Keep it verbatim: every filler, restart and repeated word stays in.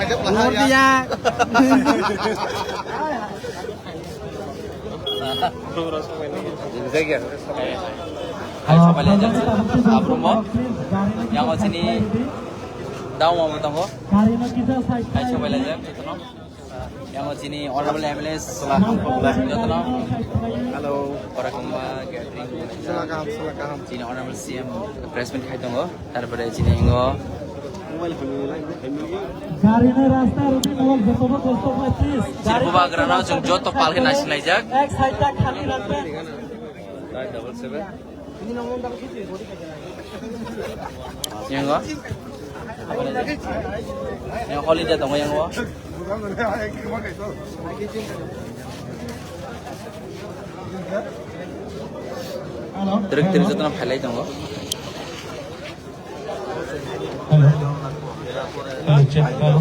Lord diya. Hai, sabai laijak. Abromo. Yang o chini dao mama tongo. Hai, sabai laijak. Yang o chini honorable M L A jotono. Hello. Korakuma gathering. Sila kaham, sila kaham. Chini honorable C M press meet khai tongo. Tarpore chini ingo. Garini rasta rudi mol jotobo kosto khlai, please. Chini bubagrano chwng joto palkhe naising laijak. Ek side ta khali rakhben. Double seven. Yango. Yang holi ja tongo yango. Hello. Truk truk jotono phailai tongo. Hello. Hello, check. Hello.